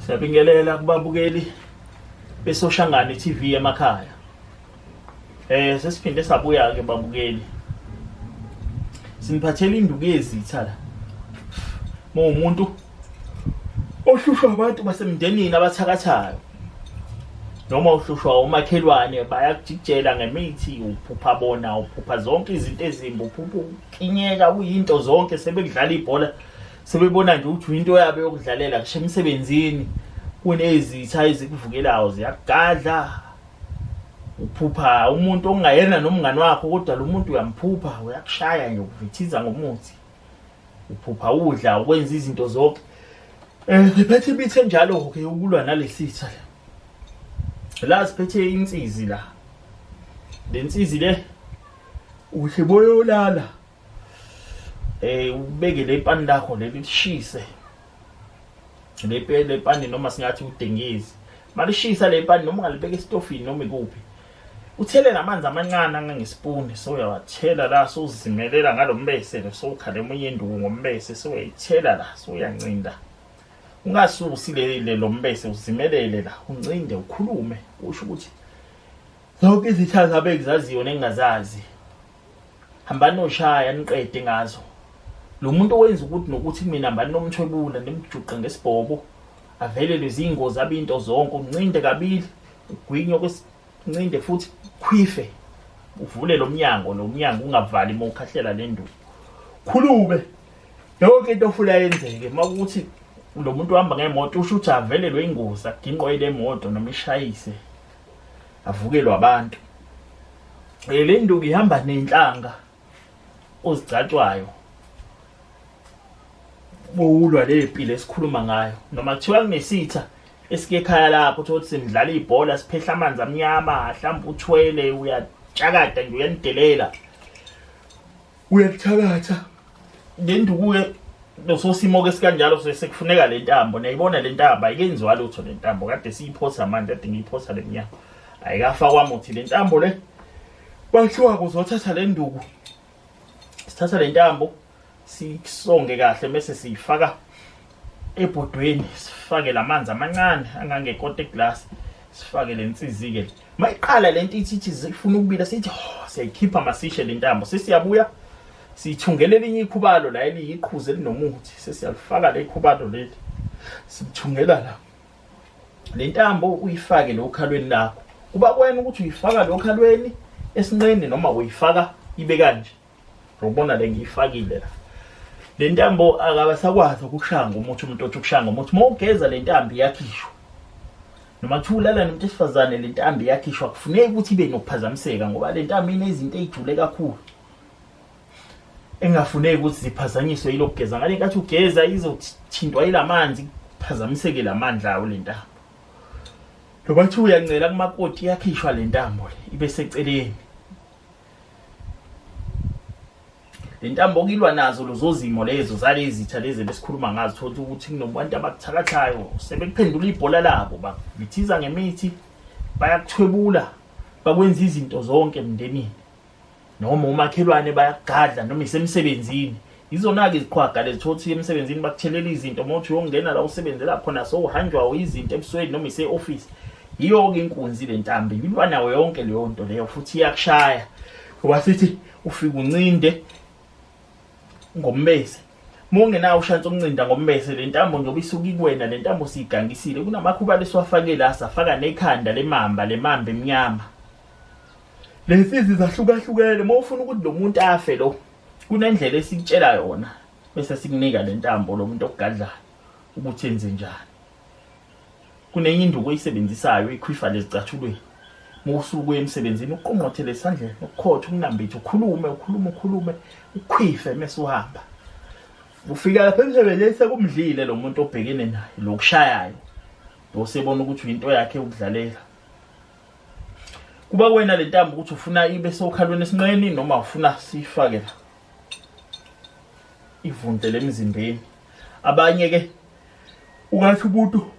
Siyabingelela kubabukeli beSoshangane TV emakhaya. Sesiphinde sabuya ke babukeli. Siniphathela induku yezitha la. Mawumuntu ohlushwa abantu basemndenini abathakathayo. Noma uhlushwa umakhelwane bayakujikijela ngemithi uphupha bona uphupha zonke izinto ezimbi uphupha ukinyeka uyinto zonke sebekudlala ibhola sebebona nje ukuthi into yabo yokudlalela kusho emsebenzini kunezitha ezikuvukelayo ziyakugadla uphupha umuntu ongayena nomngani wakho kodwa lo muntu uyamphupha uyakushaya nje ukuvithiza ngomuthi uphupha udla ukwenza izinto zonke ngiphethe imithi enjalo ke ukulwa nalesitha la siphethe insizi la le nsizi le uhle boyolala ubeke le pani lakho leli lishise le pani noma singathi udengezi malishisa le pani noma ungalibeka esitofini noma ikuphi uthele namanzi amancane angangesipuni so uyawathela la sowuzimelela ngalombese lo sowukhala emunye induku ngombese sowuyayithela la sowuyancinda ungasusi le lombese uzimelele la uncinde ukhulume usho ukuthi zonke izitha zabe ngizaziyo nengingazazi hambani noshaya niqede ngazo lo muntu owenza ukuthi nokuthi mina hambani nomthwebula nimjuqe ngesibhobo avelelwe zingozi abinto zonke uncinde kabili ugwinye okwesincinde futhi khwife uvule lo mnyango lo mnyango ungavali uma ukhahlela le nduku khulume yonke into ofuna yenzeke uma kuthi lo muntu uhamba ngemoto usho ukuthi avelelwe ingozi aginqwe ile moto noma ishayise avukelwe abantu le nduku ihamba nenhlanga ozigcatshwayo bowulwa le mpilo esikhuluma ngayo noma kuthiwa kunesitha esike ekhaya lakho uthola ukuthi senidlala ibhola siphehla amanzi amnyama mhlawumbe uthwele uyatshakada nje uyanidelela uyakuthakatha le nduku-ke lososimo-ke sikanjalo sekufuneka le ntambo niyayibona le ntambo ayikenziwa lutho le ntambo kade siyiphosa manje kade ngiyiphosa le mnyama ayikafakwa muthi le ntambo le kwathiwa kuzothatha le nduku sithatha le ntambo sisonge kahle bese siyifaka ebhodweni sifake lamanzi amancane angangekota eglass sifake le nsizi ke mayiqala lento ithi ithi ifuna ukubila sithi oh, siyayikhipha masishe le ntambo sesiyabuya siyithungela elinye ikhubalo la eliyiqhuze elinomuthi sesiyalifaka le khubalo leli sithungela la le ntambo uyifake lo khalweni lakho kuba kwena ukuthi uyifaka lo khalweni esinqeni noma uyifaka ibe kanje Ubona le ngiyifakile la. Le ntambo akabasakwazi ukushaya ngomuthi umuntu othi ukushaya ngomuthi. Uma ugeza le ntambo iyakhishwa. Noma kuthiwa ulala nomuntu esifazane le ntambo iyakhishwa kufuneka ukuthi ibe nokuphazamiseka ngoba le ntambo inezinto ey'jule kakhulu engafuneki ukuthi ziphazanyiswe yilokugeza. Ngale nkathi ugeza izothintwa yilamanzi kuphazamiseke lamandla awo le ntambo. Noma kuthiwa uyancela kumakoti iyakhishwa le ntambo le ibe seceleni. Le ntambo okilwa nazo lozozimo lezo zalezitha lezi besikhuluma ngazo thola ukuthi kunobantu abakuthakathayo sebekuphendula ibhola labo bakuvithiza ngemithi bayakuthwebula bakwenza izinto zonke emndenini noma umakhelwane bayakugadla noma isemsebenzini izona-ke iziqhwaga lezi thola ukuthi emsebenzini bakuthelela izinto uma uthi uyongena la usebenzela khona sowuhanjwa izinto ebusweni noma ise-ofisi yiyo-ke inkunzi le ntambi ilwa nawo yonke leyo nto leyo futhi iyakushaya ngoba sithi ufike uncinde ngombese uma ungenawo ushansi okuncinda ngombese le ntambo njengoba isuke ikuwena le ntambo siyigangisile kunamakhubalo esiwafake la safaka nekhanda lemamba lemamba emnyama lezi zahlukahlukene uma ufuna ukuthi lo muntu afe lo kunendlela esikutshela yona bese sikunika le ntambo lo muntu okugadlayo ukuthi enze njani kunenye induku oyisebenzisayo ikhwifa lezicathulweni uma usuke uye emsebenzini uqongqothele esandleni ukukhotha ukunambitha ukhulume ukhulume ukhulume ukhwife mese uhamba ufika lapha emsebenzini sekumdlile lo muntu obhekene naye lo kushayayo lo sebona ukuthi uyinto yakhe ukudlalela kuba kuwena le ntambo ukuthi ufuna ibe sokhalweni esinqeni noma ufuna siyifake la ivundlele emzimbeni abanye ke ungathi umuntu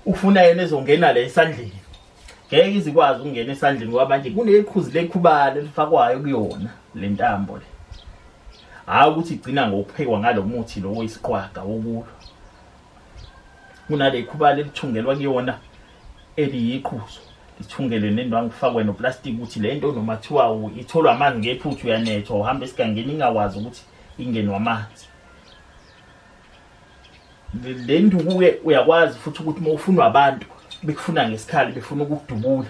ufuna yena ezongena la esandleni. Ngeke izikwazi ukungena esandleni ngoba manje kuneqhuzu lekhubalo elifakwayo kuyona le ntambo le. Hhayi ukuthi igcina ngokuphekwa ngalo muthi lo wesiqwaga wokulwa. Kunale khubalo elithungelwa kuyona eliyiqhuzu lithungelwe nendwangu kufakwe noplastic ukuthi le nto noma kuthiwa itholwa amanzi ngephutha uyanethwa uhamba esigangeni ingakwazi ukuthi ingenwe amanzi. Le nduku-ke uyakwazi futhi ukuthi uma ufunwa abantu bekufuna ngesikhali befuna ukukudubula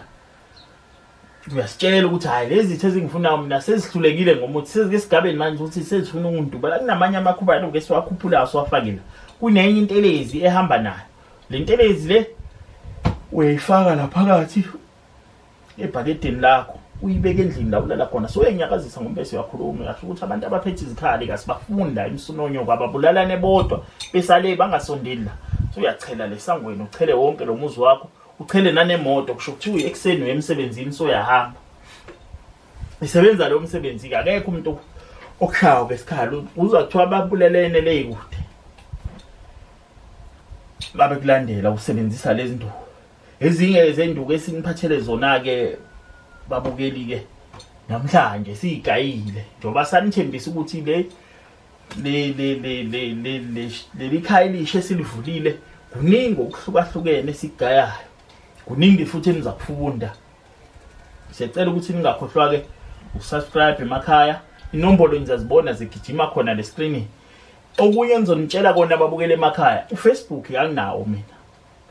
uyasitshela ukuthi hhayi lezi zitho ezingifunayo mina sezihlulekile ngomuthi sezikesigabeni manje ukuthi sezifuna ukungidubula. Kunamanye amakhubalo-ke esiwakhuphulayo siwafake la. Kunenye intelezi ehamba nayo. Le ntelezi le uyayifaka la phakathi ebhakedeni lakho uyibeke endlini la ulala khona so uyayinyakazisa ngombese uyakhuluma uyasho ukuthi abantu abaphethe izikhali kasibafunda imsunonyo kwababulalane bodwa besale bangasondeli la. So uyachela lesangweni uchele wonke lo muzi wakho uchele nanemoto kusho kuthiwa ekuseni uye emsebenzini so uyahamba isebenza lo msebenzi ke akekho umuntu okushayo ngesikhala uzwa kuthiwa babulelene le kude babekulandela usebenzisa lezi nduku. Ezinye zenduku esiniphathele zona-ke babukeli-ke namhlanje siyigayile njengoba sanithembisa ukuthi le le le le le le leli khaya elisha esilivulile kuningi okuhlukahlukene esikugayayo, kuningi futhi eniza kufunda. Siyacela ukuthi ningakhohlwa-ke ukusubscribe emakhaya, inombolo nizazibona zigijima khona le screen. Okunye engizonitshela kona ababukela emakhaya, uFacebook anginawo mina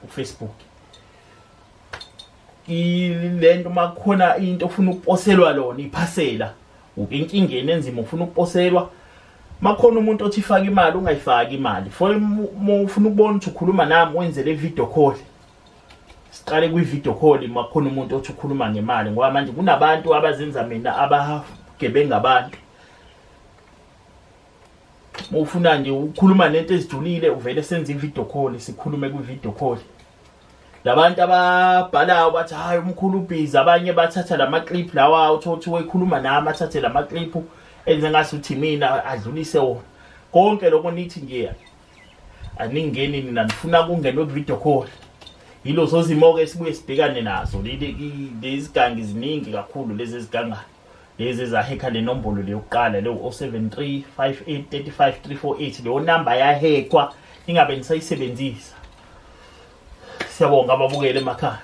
uFacebook. Lento makukhona into ofuna ukuposelwa lona iphasela ukenkingeni enzima ufuna ukuposelwa, makhona umuntu othi faka imali ungayifaki imali. For ufuna ukubona ukuthi ukhuluma nami wenze le video call, siqale kwi video call makhona umuntu othi ukhuluma ngemali, ngoba manje kunabantu abazenza mina abagebenga abantu. Ufuna nje ukukhuluma nento ezijulile uvele senze i-video call, sikhulume kwi-video call. Labantu ababhalayo bathi hayi umkhulu ubhizi, abanye bathatha lama clip lawa uthothi wekhuluma nami athathe lama clip enze ngasuthi mina adlulise wona. Konke lokho nithi nje aningeni nina nifuna kungenwe ku-video call. Yilo zozimo-ke esibuye sibhekane nazo lezi gangi ziningi kakhulu lezi ezigangayo. Lezi ezahekha le nombolo le yokuqala leyo 073 58 35 348, leyo namba yahekwa ingabe nisayisebenzisa. Siyabonga ababukele emakhaya.